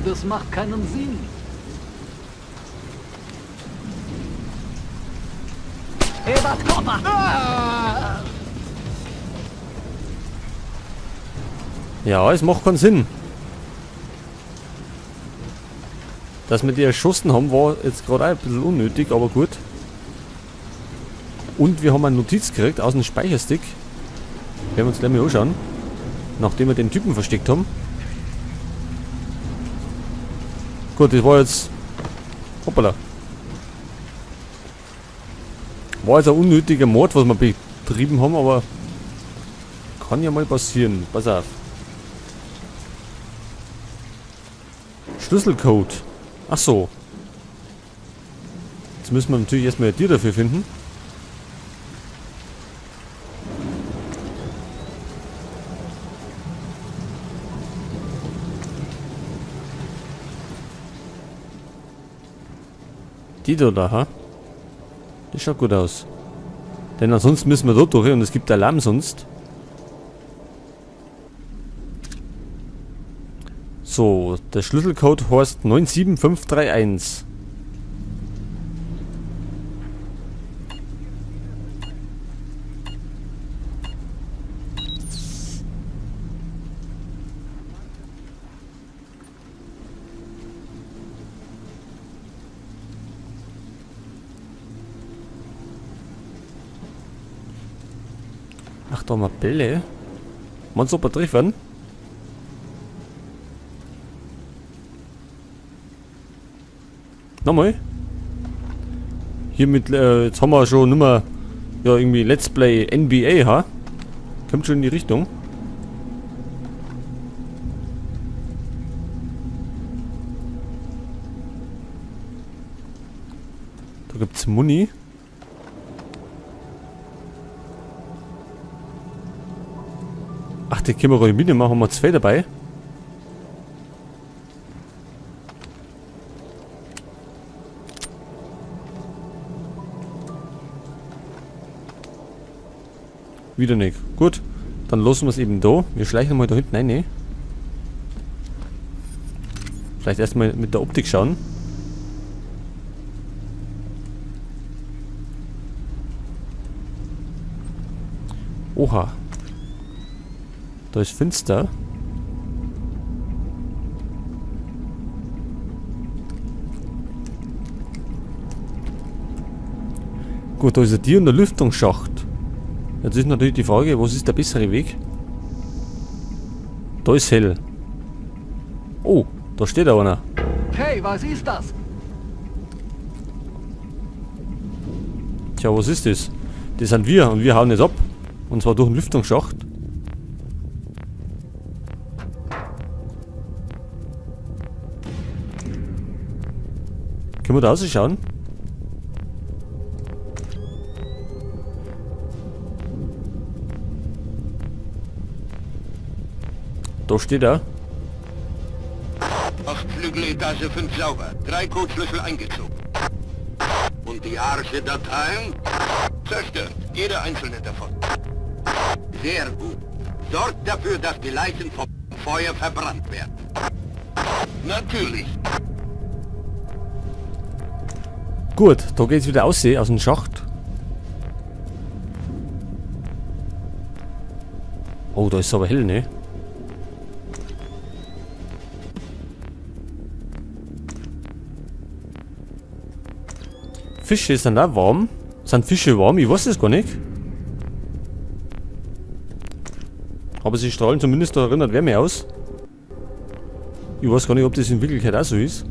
Das macht keinen Sinn. Ja, es macht keinen Sinn. Dass wir die erschossen haben, war jetzt gerade auch ein bisschen unnötig, aber gut. Und wir haben eine Notiz gekriegt aus dem Speicherstick. Werden wir uns gleich mal anschauen. Nachdem wir den Typen versteckt haben. Gut, das war jetzt... Hoppala. War jetzt ein unnötiger Mord, was wir betrieben haben, aber... Kann ja mal passieren. Pass auf. Schlüsselcode. Ach so. Jetzt müssen wir natürlich erstmal ein Tier dafür finden. Die da, ha? Die schaut gut aus. Denn ansonsten müssen wir dort durch und es gibt Alarm sonst. So, der Schlüsselcode heißt 97531. Ach, da haben wir Bälle. Meinst du, ob wir treffen? Nochmal. Hier mit, jetzt haben wir schon nimmer, ja, irgendwie Let's Play NBA, ha? Kommt schon in die Richtung. Da gibt's Muni. Ach, die können wir ruhig mitnehmen, haben wir zwei dabei. Wieder nicht. Gut, dann lassen wir es eben da. Wir schleichen mal da hinten rein. Ne? Vielleicht erstmal mit der Optik schauen. Oha. Da ist finster. Gut, da ist ein Tier und der Lüftungsschacht. Jetzt ist natürlich die Frage, was ist der bessere Weg? Da ist hell. Oh, da steht einer. Hey, was ist das? Tja, was ist das? Das sind wir und wir hauen jetzt ab. Und zwar durch den Lüftungsschacht. Können wir da rausschauen? Da steht er. Ostflügel Etage 5 sauber. 3 Codeschlüssel eingezogen. Und die Arche-Dateien? Zerstört. Jede einzelne davon. Sehr gut. Sorgt dafür, dass die Leichen vom Feuer verbrannt werden. Natürlich. Gut, da geht's wieder aus, aus dem Schacht. Oh, da ist es aber hell, ne? Fische sind auch warm. Sind Fische warm? Ich weiß es gar nicht. Aber sie strahlen zumindest da erinnert Wärme aus. Ich weiß gar nicht, ob das in Wirklichkeit auch so ist.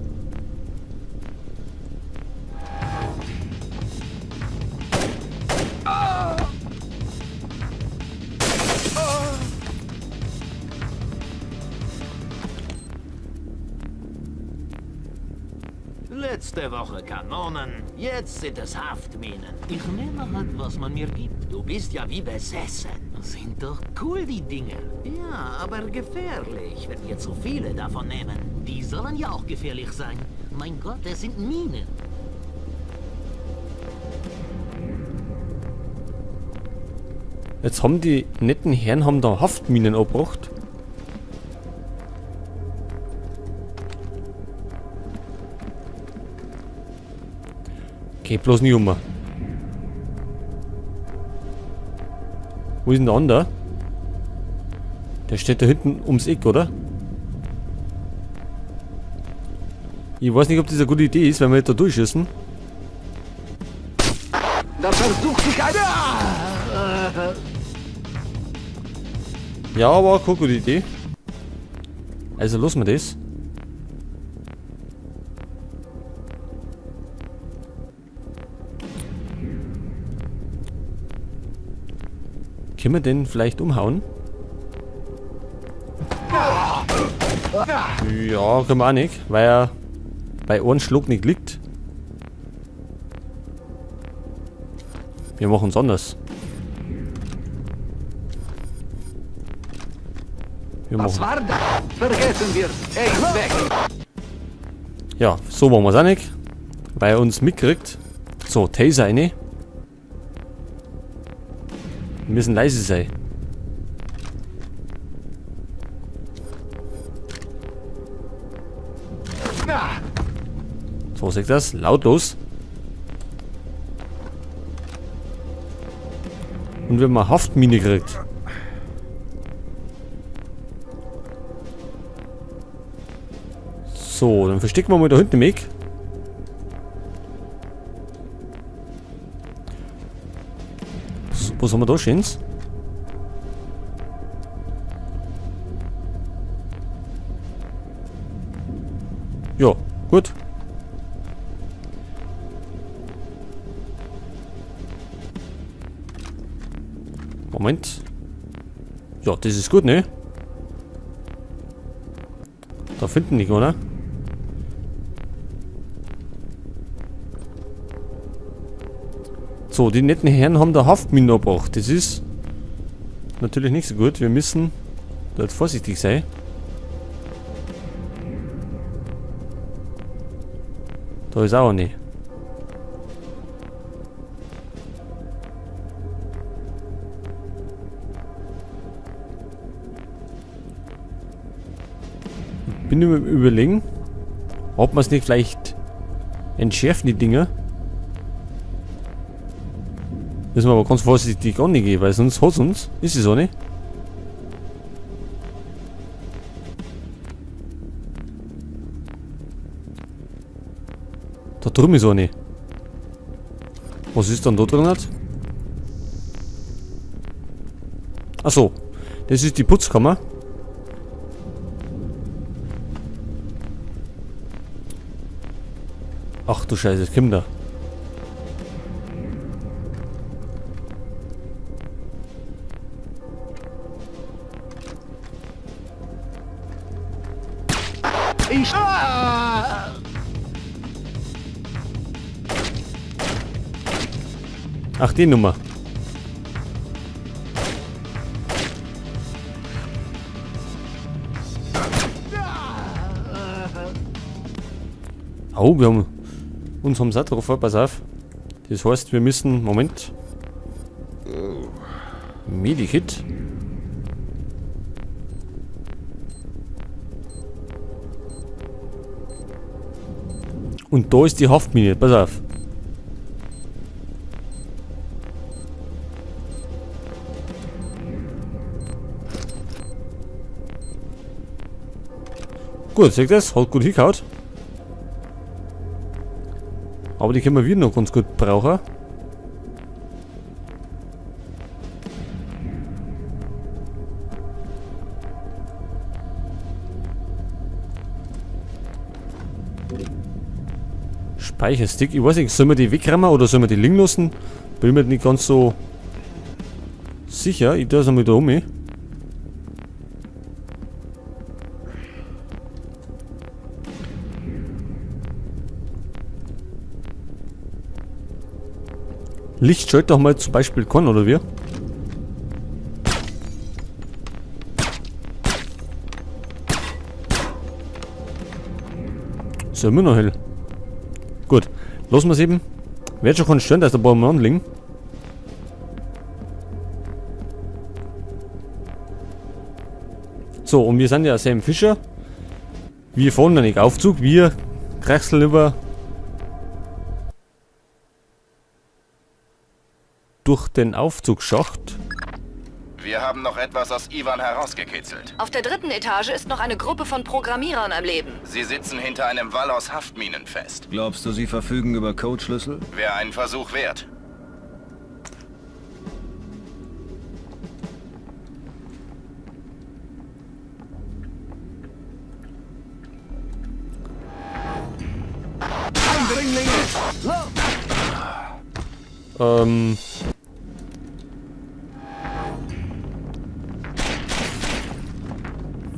Letzte Woche Kanonen, jetzt sind es Haftminen. Ich nehme halt, was man mir gibt. Du bist ja wie besessen. Sind doch cool, die Dinger. Ja, aber gefährlich, wenn wir zu viele davon nehmen. Die sollen ja auch gefährlich sein. Mein Gott, es sind Minen. Jetzt haben die netten Herren da Haftminen angebracht. Geht bloß nicht um. Wo ist denn der andere? Der steht da hinten ums Eck, oder? Ich weiß nicht, ob das eine gute Idee ist, wenn wir jetzt da durchschießen. Da versucht sich einer... Ja, war keine gute Idee. Also lassen wir das. Können wir den vielleicht umhauen? Ja, können wir auch nicht, weil er bei einem Schlag nicht liegt. Wir machen's anders. Wir Was machen. war das? Vergessen wir's. Er ist weg. Ja, so machen wir's auch nicht. Weil er uns mitkriegt. So, Taser rein. Wir müssen leise sein. So, seht das? Lautlos. Und wenn man Haftmine kriegt. So, dann verstecken wir mal da hinten im Eck. Was haben wir da Schönes? Ja, gut. Moment. Ja, das ist gut, ne? Da finden die, oder? So, die netten Herren haben da Haftminen gebracht. Das ist natürlich nicht so gut. Wir müssen da jetzt vorsichtig sein. Da ist auch eine. Bin über Überlegen, ob man's nicht vielleicht entschärfen, die Dinger. Müssen wir aber ganz vorsichtig angehen, weil sonst hat's uns. Ist es so nicht? Da drüben ist eine. Was ist dann da drin? Achso, das ist die Putzkammer. Ach du Scheiße, es kommt da. Ich... Ach, die Nummer. Oh, wir haben uns haben sie auch getroffen, pass auf. Das heißt, wir müssen... Moment. Medikit. Und da ist die Haftmine, pass auf. Gut, seht ihr das? Hat gut hingehauen. Aber die können wir wieder noch ganz gut brauchen. Speicherstick. Ich weiß nicht, sollen wir die wegräumen oder sollen wir die liegen lassen? Bin mir nicht ganz so sicher. Ich tue es einmal da um. Licht schaltet doch mal zum Beispiel Con, oder wie? Ist ja immer noch hell. Gut, lassen wir's eben. Wird schon keinen stören, dass da ein paar Mann liegen. So, und wir sind ja Sam Fisher. Wir fahren ja nicht Aufzug, wir kraxeln über. durch den Aufzugsschacht. Wir haben noch etwas aus Ivan herausgekitzelt. Auf der dritten Etage ist noch eine Gruppe von Programmierern am Leben. Sie sitzen hinter einem Wall aus Haftminen fest. Glaubst du, sie verfügen über Codeschlüssel? Wäre ein Versuch wert. Eindringlinge! Los!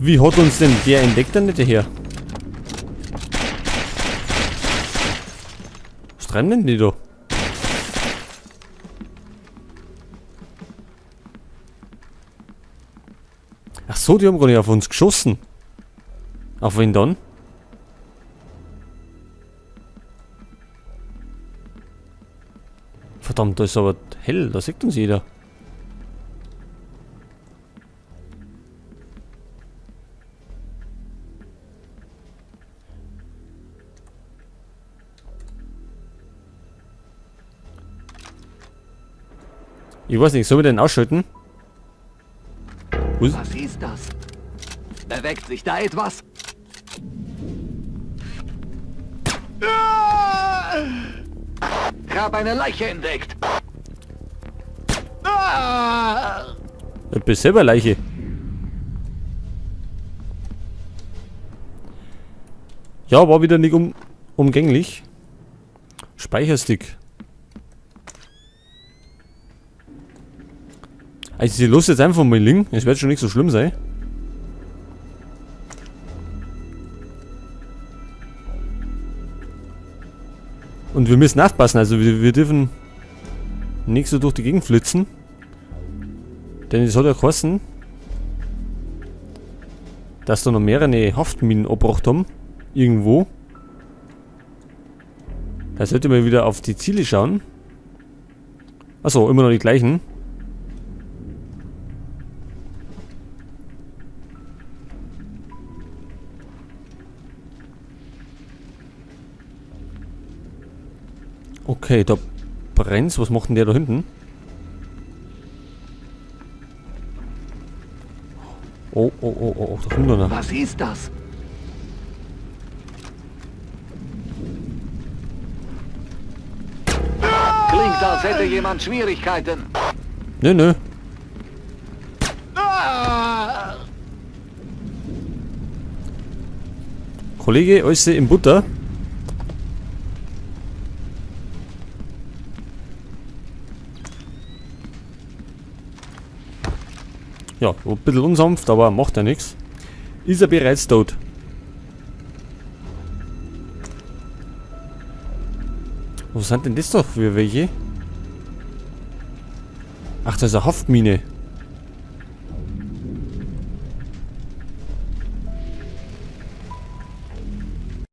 Wie hat uns denn der entdeckt, der nette Herr? Was treiben denn die da? Ach so, die haben gar nicht auf uns geschossen. Auf wen dann? Verdammt, da ist aber hell, da sieht uns jeder. Ich weiß nicht, sollen wir den ausschalten? Wo ist- Was ist das? Bewegt sich da etwas? Ah! Ich habe eine Leiche entdeckt. Ah! Ich bin selber Leiche. Ja, war wieder nicht umgänglich. Speicherstick. Also sie los jetzt einfach mal liegen. Es wird schon nicht so schlimm sein. Und wir müssen aufpassen, also wir dürfen nicht so durch die Gegend flitzen. Denn es hat ja geheißen, dass da noch mehrere Haftminen abgebracht haben. Irgendwo. Da sollte man wieder auf die Ziele schauen. Achso, immer noch die gleichen. Okay, da brennt's. Was macht denn der da hinten? Oh, oh, oh, oh, oh, da kommt einer. Was ist das? Klingt, als hätte jemand Schwierigkeiten. Nö, nö. Ah! Kollege, alles in Butter. Ja, ein bisschen unsanft, aber macht ja nichts. Ist er bereits tot? Was sind denn das doch für welche? Ach, das ist eine Haftmine.